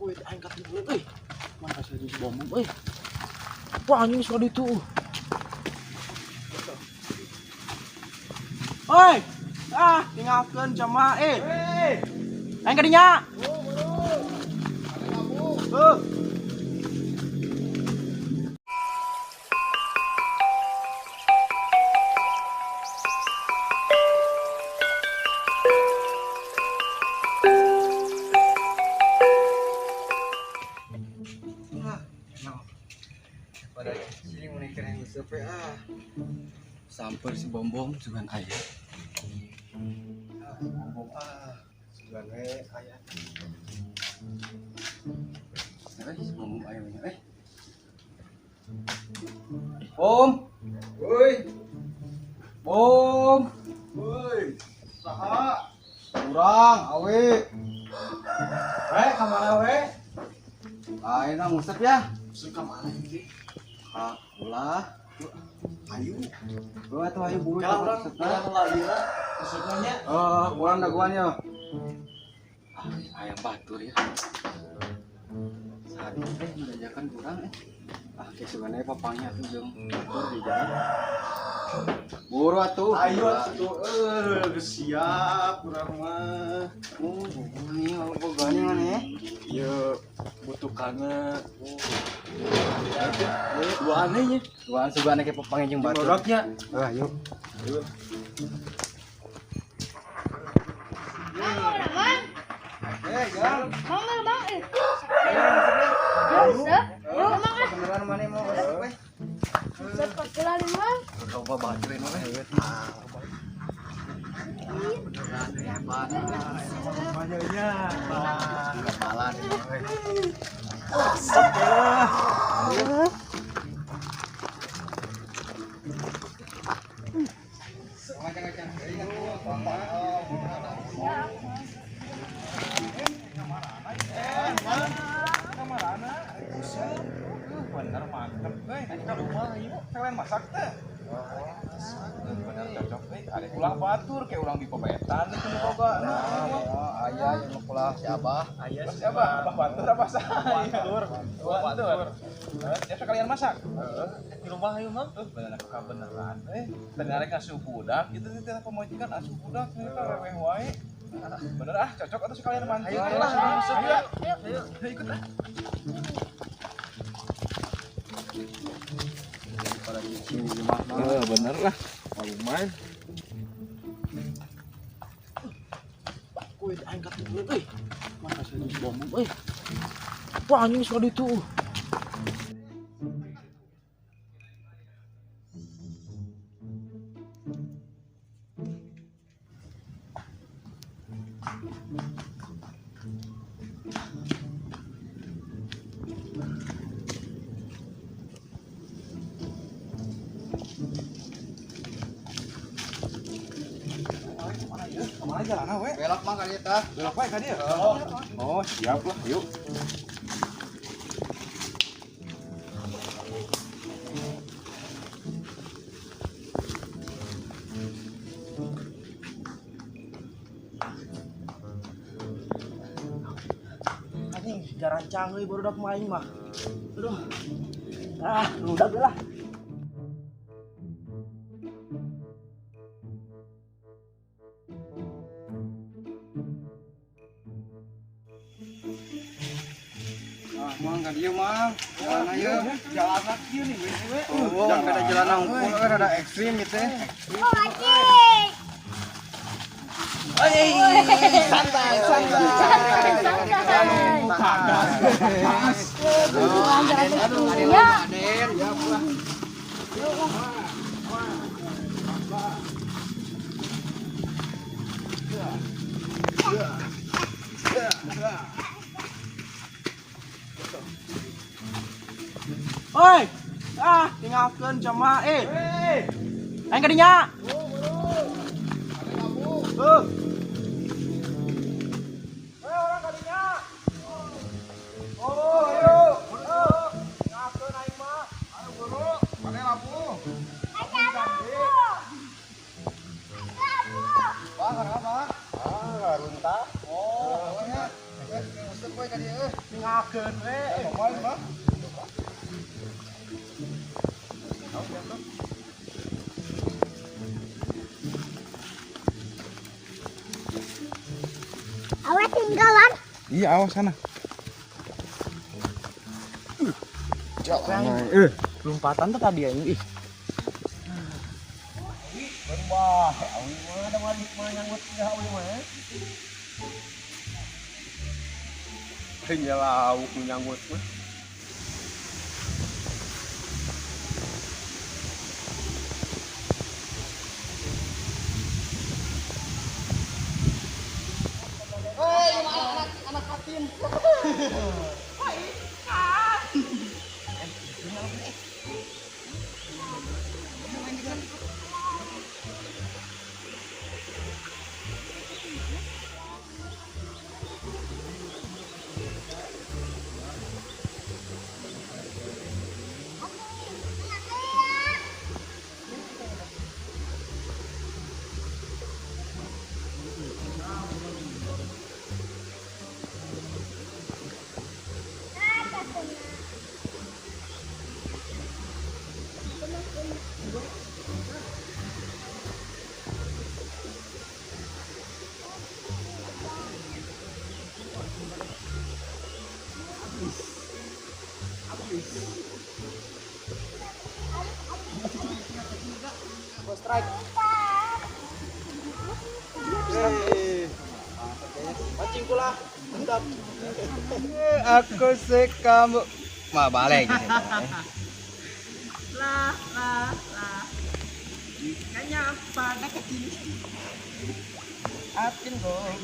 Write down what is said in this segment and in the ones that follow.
Kuy aing katilu euy. Mana saya di bom euy. Wah anjing suka ditu. Oi. Ah, tinggalkeun jamaah eh. Aing ka dinya. Heuh. Pada sini mau nikah yang usep ah. Samper si Bombom sugan aya. Ah, si Bombom ah, sugan we aya. Eh, si Bombom aya we eh. Bom. Woi. Bom. Woi. Saha? Urang awe. We ka mana we? Ayeuna ngusep ya. Usep ka mana ieu? Ah, ulah. Ayo. Ulah tuh ayo buru. Kalau urang lah ieu lah. Usepna nya. Oh, urang dagoan ya. Ah, ayam batur ya. Saat ini teh menjajakan kurang eh. Ah, kayak sebenarnya papangnya tuh jeung batur di jalan. Buru atuh. Ayo atuh geus siap urang mah. Oh, ini apa gani mana ya? Ieu butuhkanna. Dua anehnya. Duaan sugana ke papangnya jeung batur. Produknya. Ah, yuk. Mang, Eh, jalan. mang, mang, mang, eh. Ya, usep. Yuk, mang, ah. Beneran mana mau usep we? Usep pakelan, mang. Coba batur ini we. Beneran hebat. Banyaknya. Kepala nih we. Bener mantep euy. Ka rumah ieu kalian masak teh. Bener cocok euy. Ada ulang batur kayak ulang di papetan itu boga. Oh, ayah yang mau si Abah. Ayah siapa? Abah batur apa saya? Batur. Batur. Siapa kalian masak? Di rumah ayo mang. Bener kebenaran euy. Bener rek asuh budak gitu teh pamajikan asuh budak mereka reweh wae. Bener ah cocok atau sekalian mancing. Ayo lah, Ayo. Ayo ikut ah. Pada cicing di rumah mah. Bener lah. Lumayan. Kuy aing katilu euy. Mana saya di bom euy. Wah anjing suka ditu. Kemana jalan we? Belok mah kali eta. Belok wae ka dieu. Oh, siap lah, yuk. Anjing jarancang euy baru dak main mah. Aduh. Ah, ludak lah. Ah, mang ka dieu mang. Jalan aja. Jalan kieu nih we. Oh, kada jalan unggul kan ada ekstrim gitu. Oh, anjing. Santai, santai. Santai. Aduh, Ya. Aden, ya pulang. Oi. Ah, tinggalkeun jamaah eh. Aing ka dinya. Heuh. We urang ka dinya. Oh, ayo. Tinggalkeun aing mah. Ayo buru, mana lampu? Bang, kenapa? Ah, runtah. Oh, ya. Eh, usep we ka dieu. Tinggal Tengahkeun we. Coba mah. Awas tinggalan. Iya, awas sana. Jalan. Lompatan tuh tadi anjing ih. Wah, awi mah ada mah nyanggut awi mah. Tinggal lauk nyanggut mah. Hei, anak hatim. Wah, ikan. Strike. Mancing pula. Mantap. Aku sekamu. Mah balik gitu. Lah lah lah. Ikannya pada kecil. Apin dong.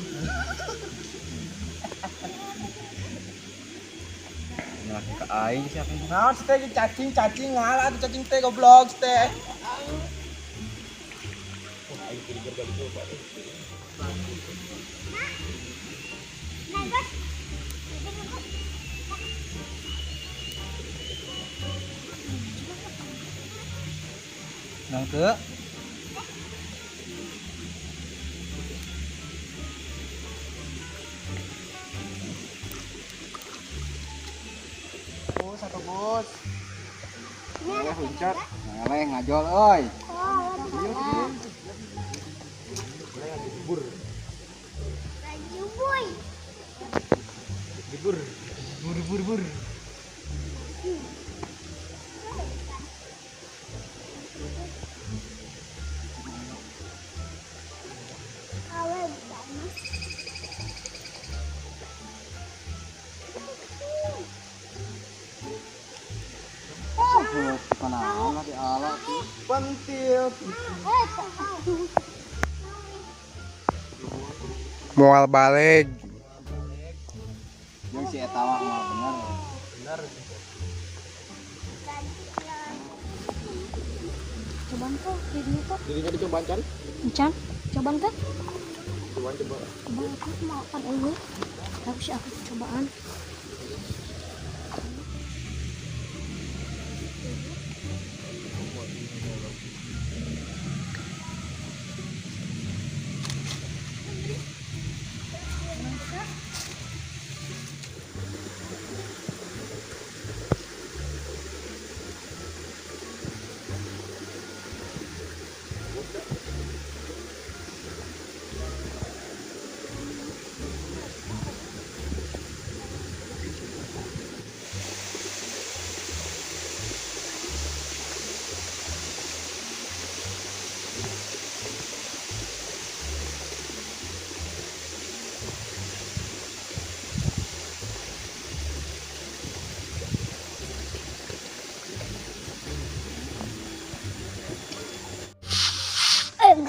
Nah, ke aing siapa ini? Nah, teh cacing-cacing ngalah tuh cacing teh goblok teh. Nang ke? Bos atau bos? Ngeleh huncat, ngeleh ngajol euy. Bur. Bur. Bur bur bur. Pentil. Mual balik. Yang si eta mah bener. Bener. Cobaan tuh jadinya tuh. Jadinya dicobaan kan? Encan, cobaan tuh. Cobaan coba. Cobaan aku mau makan eueuh. Aku sih aku cobaan.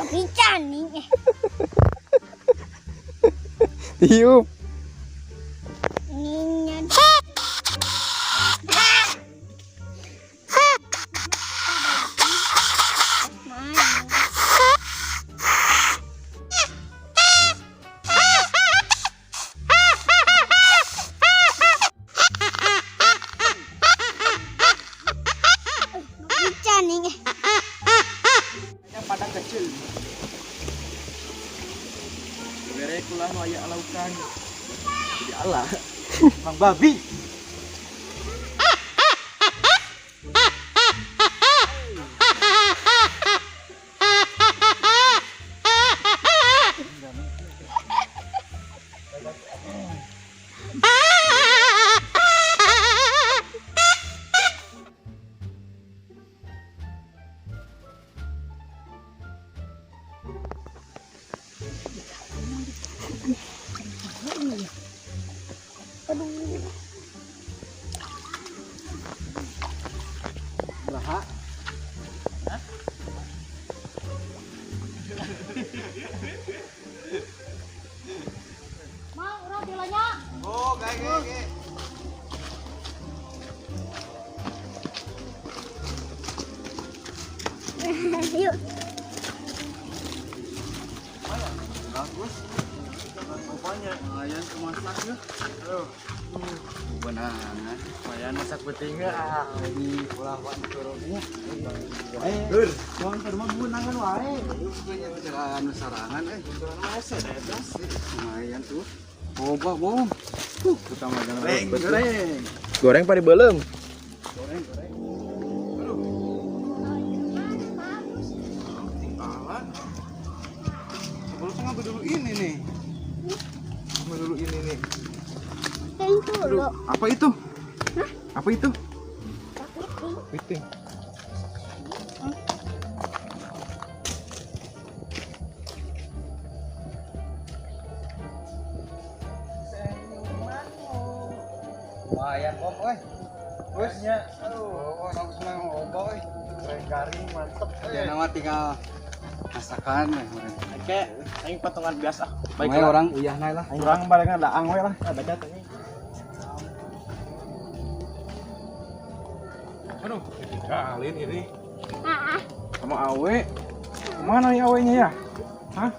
Bisa nih. Tiup. Bisa nih. Padang kecil. Bere kula nu aya laukan. Jadi Allah. Mang babi. Aduh. Mang, urang tilanya. Oh, gae. Yuk. Bagus. Rupanya lumayan kemasak ya. Aduh. Benangan. Lumayan masak betingnya. Ini ulah wan turunnya. Lur, cuman ke rumah benangan wae. Jalan sarangan euy. Lumayan tuh. Boba bom. Utama goreng. Goreng. Goreng pada belum. Goreng, goreng. Tinggalan. Sebelum saya ngambil dulu ini nih. Ambil dulu ini nih. Aduh, apa itu? Hah? Apa itu? Kepiting. Kepiting. Lumayan bom euy. Terusnya, aduh, orang senang loba euy. Goreng garing mantep. Ya nama tinggal masakan we meureun. Oke, aing potongan biasa. Baik orang uyahna lah. Urang barengan daang we lah. Baca tadi. Aduh, ditinggalin ini. Sama awe. Kemana nih awenya ya? Hah?